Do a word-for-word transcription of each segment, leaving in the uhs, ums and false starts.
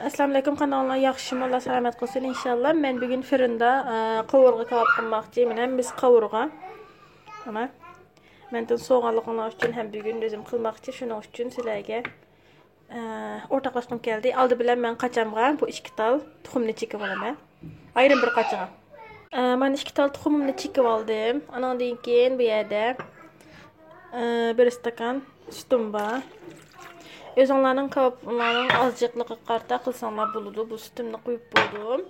ئەسسالامۇئەلەيكۇم، قانداقلار، ياخشىمۇ؟ ئاللا سالامەت قىلسۇن ئىنشاللا. مەن بۈگۈن فىرىندا، ئە، قاۋۇرغا كاۋاپ قىلماقچى. مانا ھەممىسى قاۋۇرغا. مانا. مەندىن سوغانلىقىڭلار ئۈچۈن ھەم بۈگۈن ئۆزۈم قىلماقچى. شۇنىڭ ئۈچۈن سىلەرگە، ئە، ئورتاقلاشقۇم كەلدى. ئالدى بىلەن مەن قاچامغا بۇ ئىككى تال تۇخۇمنى چېكىۋالىمەن. ئايرىم بىر قاچىغا. ئە، مانا ئىككى تال تۇخۇمۇمنى چېكىۋالدىم. ئانىڭدىن كېيىن بۇ يەردە، ئە، بىر ئىستاكان سۈتۈم بار. ئۆزۈڭلارنىڭ كاۋاپلارنىڭ ئازچىقلىقىغا قارىتا قىلساڭلار بولىدۇ. بۇ سۈتۈمنى قۇيۇپ بولدۇم.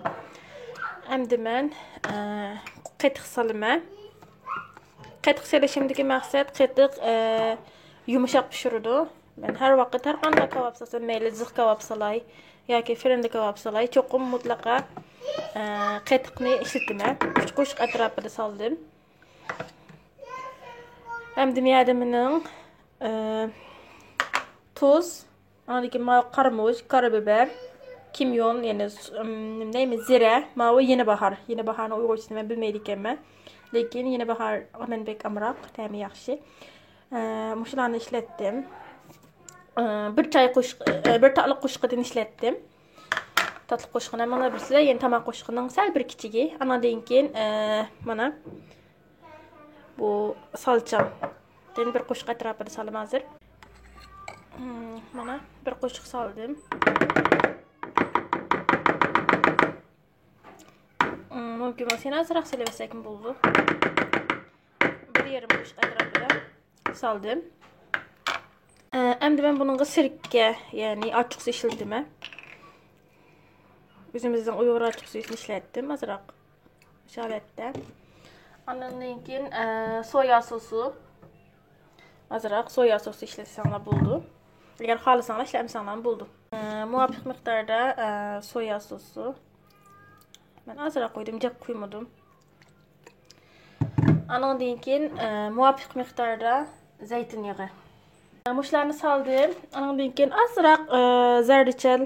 ئەمدى مەن، ئە، قېتىق سالىمەن. قېتىق سېلىشىمدىكى مەقسەت، قېتىق، ئە، يۇمشاق پىشۇرىدۇ. مەن ھەر ۋاقىت ھەر قانداق كاۋاپ سالسام، مەيلى زىخ كاۋاپ سالاي ياكى فىرىندا كاۋاپ سالاي، چوقۇم مۇتلەقا، ئە، قېتىقنى ئىشلىتىمەن. ئۈچ قوشۇق ئەتراپىدا سالدىم. ئەمدى مۇ يەردە مېنىڭ، ئە، تۇز، ئاندىن كېيىن ماۋۇ قارىمۇچ، قارا بىبەر، كىميون، يەنى س-، ئىم، نېمە، زىرە، ماۋۇ يېنى باھار. يېنى باھارنىڭ ئۇيغۇرچىسىنى مەن بىلمەيدىكەنمەن. لېكىن يېنى باھار مەن بەك ئامراق، تەمى ياخشى. ئە، مۇشۇلارنى ئىشلەتتىم. ئە، بىر چاي قوشۇق، ئە، بىر تاتلىق قوشۇقىدىن ئىشلەتتىم. تاتلىق قوشۇقىنى ھەممىڭلار بىلىسىلەر، يەنى تاماق قوشۇقىنىڭ سەل بىر كىچىكى. ئاناندىن كېيىن، ئە، مانا بۇ سالچام. يەنە بىر قوشۇق ئەتراپىدا سالىمەن ھازىر. مم، مانا بىر قوشۇق سالدىم. مم، مۇمكىن بولسا يەنە ئازراق سېلىۋەتسەكمۇ بولىدۇ. بىر يېرىم قوشۇق ئەتراپىدا سالدىم. ئە، ئەمدى مەن بۇنىڭغا سىركە، يەنى ئاچچىق سۈيى ئىشلىتىمەن. ئۆزىمىزنىڭ ئۇيغۇر ئاچچىق سۈيىنى ئىشلەتتىم ئازراق. مۇشۇ ھالەتتە. ئاندىن كېيىن، ئە، سويا سوسى. ئازراق سويا سوسى ئىشلەتسەڭلار بولىدۇ. ئەگەر خالىساڭلار ئىشلەتمىسەڭلارمۇ بولىدۇ. ئە، مۇۋاپىق مىقداردا، ئە، سويا سوسى. مەن ئازراق قويدۇم، جىق قۇيمىدىم. ئانىڭدىن كېيىن، ئە، مۇۋاپىق مىقداردا زەيتۇن يېغى. مۇشۇلارنى سالدىم. ئانىڭدىن كېيىن ئازراق، ئە، زەردىچەل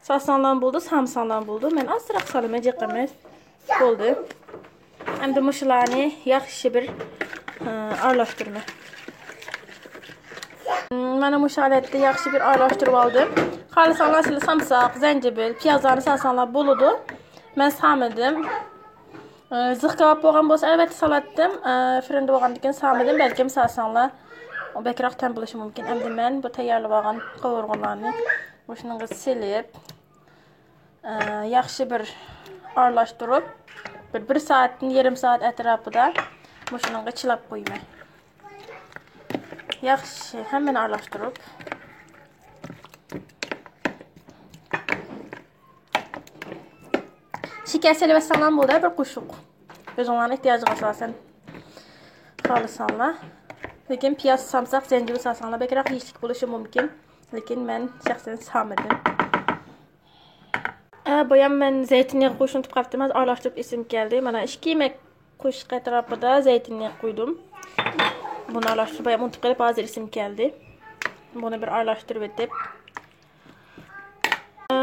سالساڭلارمۇ بولىدۇ، سالمىساڭلارمۇ بولىدۇ. مەن ئازراق سالىمەن، جىق ئەمەس. بولدى. ئەمدى مۇشۇلارنى ياخشى بىر، ئە، ئارىلاشتۇرىمەن. مانا مۇشۇ ھالەتتە ياخشى بىر ئارىلاشتۇرۇپ ئالدىم. خالىساڭلار سىلەر سامساق، زەنجىۋىل، پىيازلارنى سالساڭلار بولىدۇ. مەن سالمىدىم. ئە، زىخ كاۋاپ بولغان بولسا، ئەلۋەتتە سالاتتىم. ئە، فىرىندا بولغاندىكىن سالمىدىم. بەلكىم سالساڭلار، ئۇ بەكرەك تەم بولۇشى مۇمكىن. ئەمدى مەن بۇ تەييارلىۋالغان قوۋۇرغىنىلارنى مۇشۇنىڭغا سېلىپ، ئە، ياخشى بىر ئارىلاشتۇرۇپ، بىر، بىر سائەتتىن يېرىم سائەت ئەتراپىدا مۇشۇنىڭغا چىلاپ قويىمەن. ياخشى، ھەممىنى ئارىلاشتۇرۇپ. شېكەر سېلىۋەتسەڭلارمۇ بولىدۇ، بىر قوشۇق. ئۆزۈڭلارنىڭ ئېھتىياجىغا ئاساسەن خالىساڭلار. لېكىن پىياز، سامساق، زەنجىۋىل سالساڭلار بەكرەك يېيىشلىك بولۇشى مۇمكىن. لېكىن مەن شەخسەن سالمىدىم. ئە، بايام مەن زەيتۇن يېغى قويۇشنى ئۇنتۇپ قاپتىمەن، ئارىلاشتۇرۇپ ئېسىمگە كەلدى. مانا ئىككى يېمەك قوشۇق ئەتراپىدا زەيتۇن يېغى قويدۇم. بۇنى ئارىلاشتۇرۇپ بايام ئۇنتۇپ قېلىپ، ھازىر ئېسىمگە كەلدى. بۇنى بىر ئارىلاشتۇرۇپ ئېتىپ،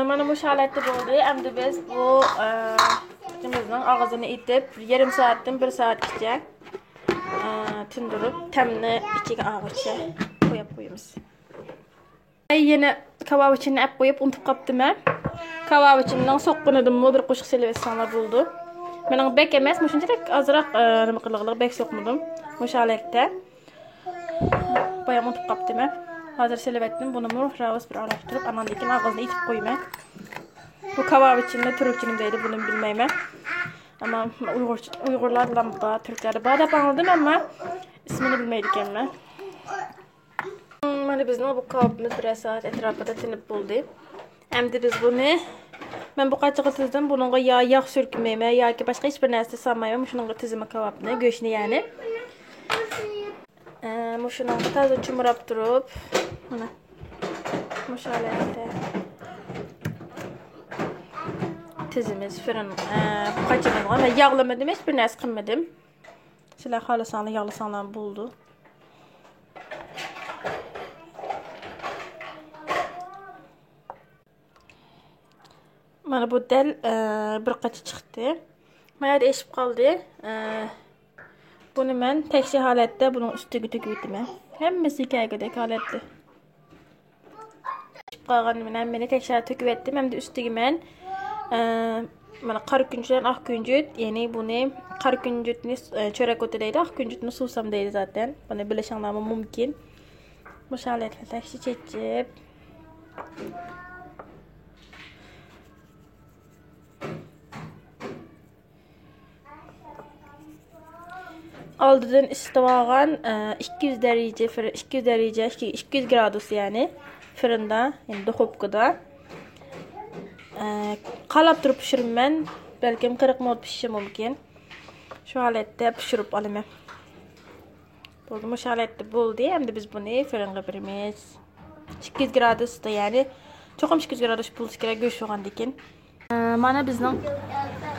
مانا مۇشۇ ھالەتتە بولدى. ئەمدى بىز بۇ، ئە، ئىتىمىزنىڭ ئاغزىنى ئېتىپ، يېرىم سائەتتىن بىر سائەتكىچە، ئە، تىندۇرۇپ، تەمنى ئىچىگە ئالغۇچە قويۇپ قويىمىز. يەنە كاۋاۋىچىننى ئەپ قويۇپ ئۇنتۇپ قاپتىمەن. كاۋاۋىچىننىڭ سوققىنىدىنمۇ بىر قوشۇق سېلىۋەتسەڭلار بولىدۇ. مېنىڭ بەك ئەمەس، مۇشۇنچىلىك ئازراق، ئە، نېمە قىلغىلى، بەك سوقمىدىم. مۇشۇ ھالەتتە. بايام ئۇنتۇپ قاپتىمەن. ھازىر سېلىۋەتتىم. بۇنىمۇ راۋۇس بىر ئارىلاشتۇرۇپ، ئاناندىن كېيىن ئاغزىنى ئېتىپ قويىمەن. بۇ كاۋاۋىچىننى تۈركچىنىمۇ دەيدۇ، بۇنىمۇ بىلمەيمەن. ئەمما ئۇيغۇرچە، ئۇيغۇرلاردا بار، تۈركلەردە بار دەپ ئاڭلىدىم، ئەمما ئىسمىنى بىلمەيدىكەنمەن. مانا بىزنىڭ بۇ كاۋاپىمىز بىرەر سائەت ئەتراپىدا تىنىپ بولدى. ئەمدى بىز بۇنى، مەن بۇ قاچىغا تىزدىم، بۇنىڭغا يا ياغ سۈركىمەيمەن ياكى باشقا ھېچ بىر نەرسە سالمايمەن. مۇشۇنىڭغا تىزىمەن كاۋاپنى، گۆشنى يەنى. ئە، مۇشۇنىڭغا تازا چۇمۇراپ تۇرۇپ، مانا مۇشۇ ھالەتتە تىزىمىز فىرىن، ئە، بۇ قاچىمىزغا. مەن ياغلىمىدىم، ھېچ بىر نەرسە قىلمىدىم. سىلەر خالىساڭلار ياغلىساڭلار بولىدۇ. مانا بۇ دەل، ئە، بىر قاچا چىقتى. ما يەردە ئېشىپ قالدى. ئە، بۇنى مەن تەكشى ھالەتتە بۇنىڭ ئۈستىگە تۆكۈۋېتىمەن. ھەممىسى كەلگۈدەك ھالەتتە. قالغان ھەممىنى تەكشۈرۈپ تۆكۈۋەتتىم. ئەمدى ئۈستىگە مەن، ئە، مانا قارا كۈنجۈت بىلەن ئاق كۈنجۈت، يەنى بۇنى قارا كۈنجۈتنى، ئە، چۆرەك ئوتى دەيدۇ، ئاق كۈنجۈتنى سۇسام دەيدۇ زاتەن. بۇنى بىلىشىڭلارمۇ مۇمكىن. مۇشۇ ھالەتتە تەكشى چېچىپ. ئالدىدىن ئىسسىتىۋالغان، ئىككى يۈز دەرىجە، ئىككى يۈز دەرىجە، ئىككى يۈز گرادۇس، يەنى فىرىندا، يەنى دۇخوپكىدا قالاپ تۇرۇپ پىشۇرىمەن. بەلكىم قىرىق مىنۇت پىشىشى مۇمكىن. شۇ ھالەتتە پىشۇرۇپ ئالىمەن. بولدى، مۇشۇ ھالەتتە بولدى. ئەمدى بىز بۇنى فىرىنغا بېرىمىز. ئىككى يۈز گرادۇستا، يەنى چوقۇم ئىككى يۈز گرادۇس بولۇشى كېرەك، گۆش بولغاندىكىن. ئە، مانا بىزنىڭ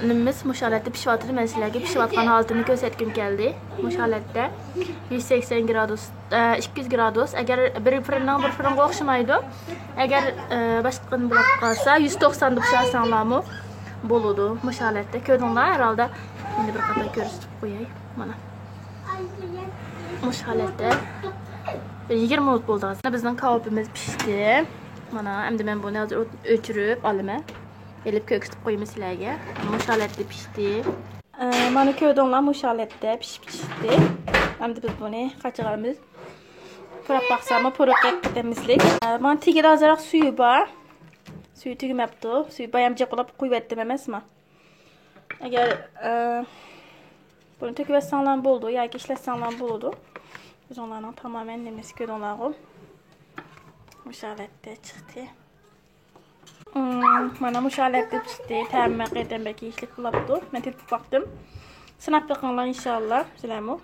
نېمىمىز مۇشۇ ھالەتتە پىشىۋاتىدۇ. مەن سىلەرگە پىشىۋاتقان ھالىتىنى كۆرسەتكۈم كەلدى. مۇشۇ ھالەتتە يۈز سەكسەن گرادۇس، ئە، ئىككى يۈز گرادۇس. ئەگەر بىر فىرىننىڭ بىر فىرىنغا ئوخشىمايدۇ. ئەگەر، ئە، باشقىنى بولۇپ قالسا، يۈز توقساندا پىشۇرساڭلارمۇ بولىدۇ. مۇشۇ ھالەتتە كۆردۈڭلار ھەر ھالدا. ئەمدى بىر قاتار كۆرسىتىپ قوياي. مانا. مۇشۇ ھالەتتە بىر يىگىرمە مىنۇت بولدى ھازىر. بىزنىڭ كاۋاپىمىز پىشتى. مانا، ئەمدى مەن بۇنى ھازىر ئۆچۈرۈپ ئالىمەن. ئېلىپ كۆرسىتىپ قويىمەن سىلەرگە. مۇشۇ ھالەتتە پىشتى. ئە، مانا كۆردۈڭلار، مۇشۇ ھالەتتە پىشىپ چىقتى. ئەمدى بىز بۇنى قاچىغا ئالىمىز. پۇراپ باقساممۇ پۇرىقى قېتىمىزلىك. ئە، مانا تېگىدە ئازراق سۈيى بار. سۈيى تۈگىمەپتۇ. سۈيى بايام جىقلاپ قويۇۋەتتىم ئەمەسمۇ. ئەگەر، ئە، بۇنى تۆكۈۋەتسەڭلارمۇ بولىدۇ ياكى ئىشلەتسەڭلارمۇ بولىدۇ. ئۆزۈڭلارنىڭ تامامەن نېمىسى كۆرۈڭلارغۇ. مۇشۇ ھالەتتە چىقتى. مم، مانا مۇشۇ ھالەتتە چىقتى. تەمى ھەقىقەتەن بەك يېيىشلىك بولۇپتۇ. مەن تېتىپ باقتىم. سىناپ بېقىڭلار ئىنشاللا سىلەرمۇ.